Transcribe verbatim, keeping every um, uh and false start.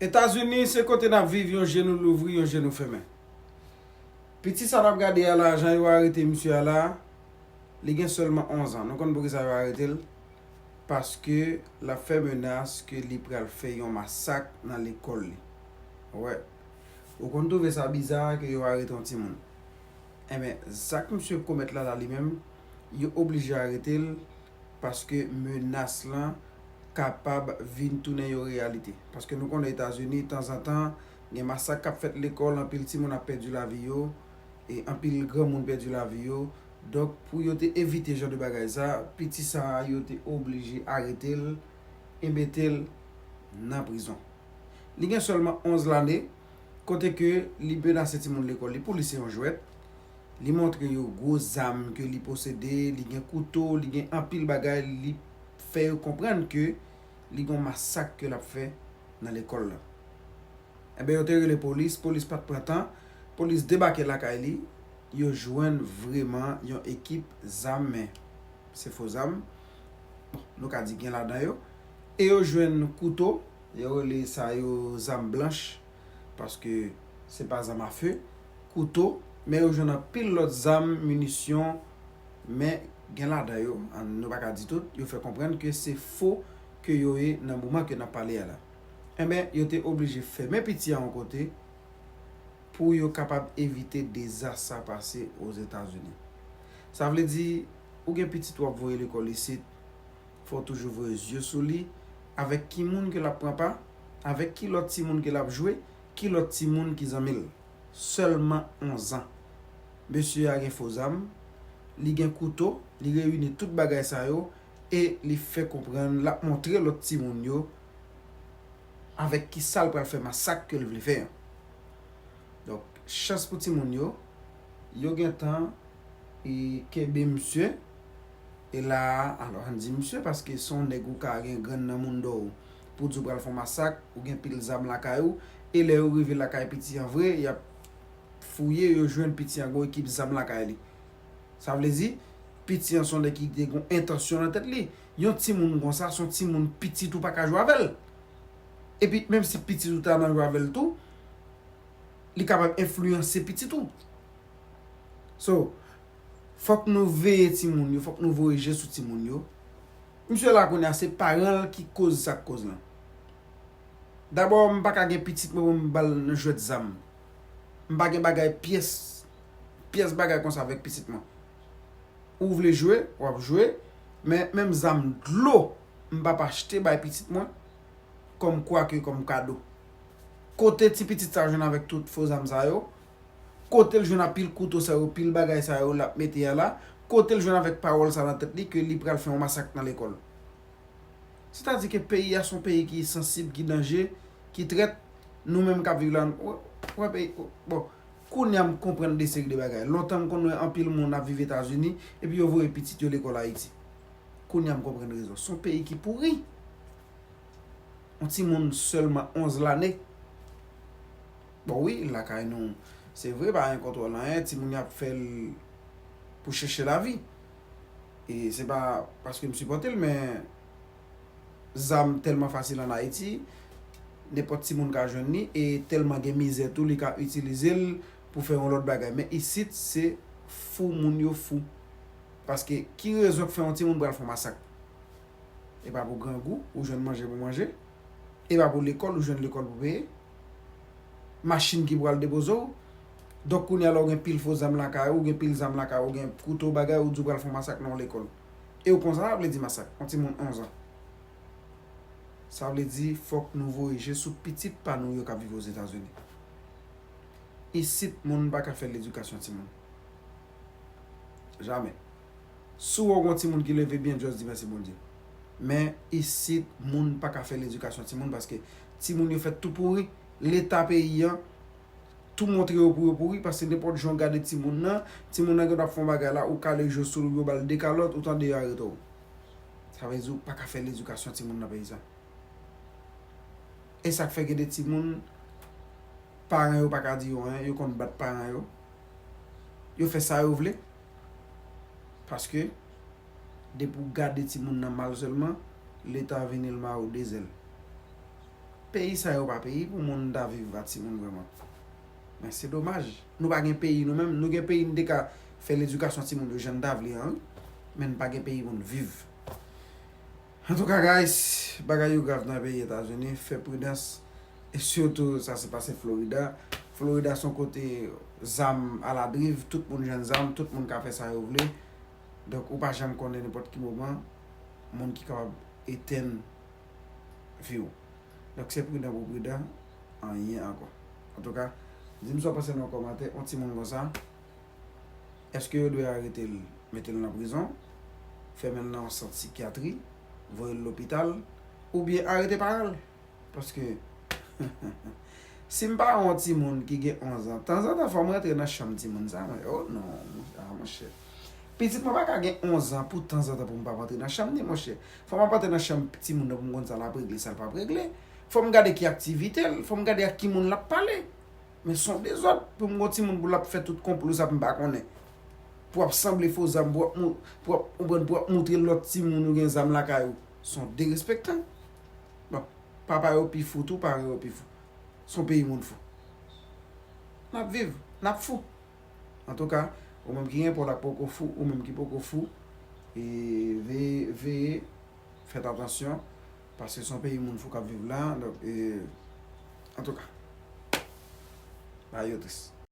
Etazini se kote n ap viv, yon je nou louvri, yon je nou fèmen. Piti sa n ap gade a la, jan yo arete misye a la, li gen sèlman onz an. Nou konn poukisa yo arete l? Paske l ap fè menas ke li pral fè yon masak nan lekòl li. Wè. Ou konn twouve sa biza ke yo arete yon timoun. Enben, zak misye komèt la la li menm, yo oblije arete l paske menas lan kapab vin tounen yon reyalite. Paske nou konnen Etazini, tanzantan, gen masak k ap fèt lekòl, anpil timoun ap pèdi lavi yo, e anpil granmoun pèdi lavi yo. Donk, pou yo te evite jan de bagay sa, piti sa a, yo te oblije arete l e mete l nan prizon. Li gen sèlman onz lane, kote ke li menase timoun lekòl li, pou li se yon jwèt. Li montre yo gwo zam ke li posede, li gen kouto, li gen anpil bagay, li fè yo konprann ke li gen yon masak ke l ap fè nan lekòl la. Enben, yo te rele polis, polis pa t pran tan, polis debake lakay li, yo jwenn vreman yon ekip zam, men se fo zam, nou ka di gen ladan yo, e yo jwenn kouto, yo rele sa yo zam blanch, paske se pa zam afe, kouto, men yo jwenn anpil lòt zam, minisyon, men gen ladan yo, an, nou pa ka di tout, yo fè konprann ke se fo ke yo ye nan moman ke n ap pale a la. Enben, yo te oblije fèmen piti a yon kote pou yo kapab evite dezas sa pase Ozetazini. Sa vle di, ou gen pitit w ap voye lekòl isit, fò w toujou voye zye sou li, avèk ki moun ke l ap pran pa, avèk ki lòt timoun ke l ap jwe, ki lòt timoun ki zanmi l. Sèlman onz an. Mesye a gen fo zam, li gen kouto, li reyini tout bagay sa yo, e li fè konprann, l ap montre lòt timoun yo avèk ki sa l pral fè masak ke l vle fè an. Donk, chans pou timoun yo, yo gentan e kenbe misye. E la a, alò, ann di misye, paske se yon nèg ou ka gen grenn nan mounda w, pou di w pral fè yon masak, ou gen pil zam lakay ou, e lè yo rive lakay piti an vre, y ap fouye, yo jwenn piti an gen yon ekip zam lakay li. Sa vle di, piti an se yon nèg ki te gen yon entansyon nan tèt li. Yon timoun konsa, se yon timoun pitit ou pa ka jwe avè l. Epi, menm si pitit ou ta nan jwe avè l tou, li kapab enfliyanse pitit ou. So, fòk nou veye timoun yo, fòk nou voye je sou timoun yo. Misye la kounye a, se paran l ki koz sa k koz lan. Dabò, m pa ka gen pitit mwen pou m ba l nan jwèt zam. M pa gen bagay pyès, pyès bagay konsa avèk pitit mwen. Ou vle jwe, w ap jwe, men menm zam dlo, m p ap achte bay pitit mwen, kòm kwake, kòm kado. Kote ti pitit sa jwenn avèk tout fo zam sa yo? Kote l jwenn ak pil kouto sa yo, pil bagay sa yo l ap mete a la? Kote l jwenn avèk pawòl sa nan tèt li ke li pral fè yon masak nan lekòl? Sètadi ke peyi a se yon peyi ki sansib, ki danje, ki trèt. Nou menm k ap viv la, w-, w-, bon, kounye a m konprann de seri de bagay. Lontan m konn wè anpil moun ap viv Etazini, epi yo voye pitit yo lekòl Ayiti. Kounye a m konprann rezon. Se yon peyi ki pouri. Yon timoun sèlman onz lane. Bon, wi, lakay nou, se vre, pa gen kontwòl anyen, timoun yo ap fè l pou chèche lavi. E se pa paske m sipòte l, men zam tèlman fasil ann Ayiti, nenpòt timoun ka jwenn li, e tèlman gen mizè tou, li ka itilize l pou fè yon lòt bagay. Men isit, se fou moun yo fou. Paske ki rezon k fè yon timoun pral fè yon masak? E pa pou grangou, ou jwenn manje pou manje. E pa pou lekòl, ou jwenn lekòl pou peye. Machin ki pral depoze w. Donk, kounye a la, ou gen pil fo zam lakay ou, ou gen pil zam lakay ou, ou gen kouto bagay, ou di w pral fè yon masak nan yon lekòl. E w konn sa sa vle di masak, yon timoun onz an. Sa vle di, fòk nou voye je sou pitit pa nou yo k ap viv Ozetazini. Isit, moun pa ka fè ledikasyon timoun. Jamè. Si w wè yon timoun ki leve byen, just di mèsi Bondye. Men, isit, moun pa ka fè ledikasyon timoun paske timoun yo fèt tou pouri. Leta peyi an tou montre yo pou yo pouri, paske nenpòt jan w gade timoun nan, timoun nan gen dwa ap fè yon bagay la, ou kale je w sou li, ou ba l de kalòt, ou tande yo arete w. Sa vle di w pa ka fè ledikasyon timoun nan peyi sa. E sa k fè gen de timoun, paran yo pa ka di yo anyen, yo konn bat paran yo. Yo fè sa yo vle. Paske, depi w gade timoun nan mal sèlman, Leta vini l mare w de zèl. Peyi sa yo pa peyi pou moun ta viv ak timoun vrèman. Men se domaj. Nou pa gen peyi nou menm. Nou gen peyi, nou te ka fè ledikasyon timoun yo jan n ta vle an, wi. Men n pa gen peyi pou n viv. Antouka, guys, bagay yo grav nan peyi Etazini. Fè pridans. E sitou, sa se pase Florida. Florida se yon kote zam aladriv. Tout moun jwenn zam. Tout moun ka fè sa yo vle. Donk, ou pa janm konnen nenpòt ki moman, moun ki kapab etenn vi w. Donk, se pridan pou pridan, anyen ankò. Antouka, di m sa w panse nan kòmantè, yon timoun konsa, èske yo dwe arete l, mete l nan prizon, fèmen l nan yon sant sikyatri, voye l lopital, oubyen arete paran l? Paske, si m pa yon timoun ki gen onz an, tanzantan fò m rantre nan chanm timoun sa, mwen. Oh non, ah, monchè. Pitit mwen pa ka gen onz an pou tanzantan pou m pa rantre nan chanm ni, monchè. Fò m ap rantre nan chanm timoun nan pou m konn sa l ap regle, sa l p ap regle. Fò m gade ki aktivite l, fò m gade ak ki moun l ap pale. Men se yon dezòd pou m gon timoun pou l ap fè tout konplo sa pou m pa konnen. Pou ap sanble fo zam, pou ap, pou ap, konprann, pou ap moutre lòt timoun ou gen zam lakay ou. Se yon derespektan. Bon, papa yo pi fou tou, paran yo pi fou. Se yon peyi moun fou. N ap viv, n ap fou. Antouka, ou menm ki gen pòl ak poko fou, ou menm ki poko fou, e veye, veye, fèt atansyon, paske se yon peyi moun fou k ap viv la, donk, e, antouka, bagay yo tris.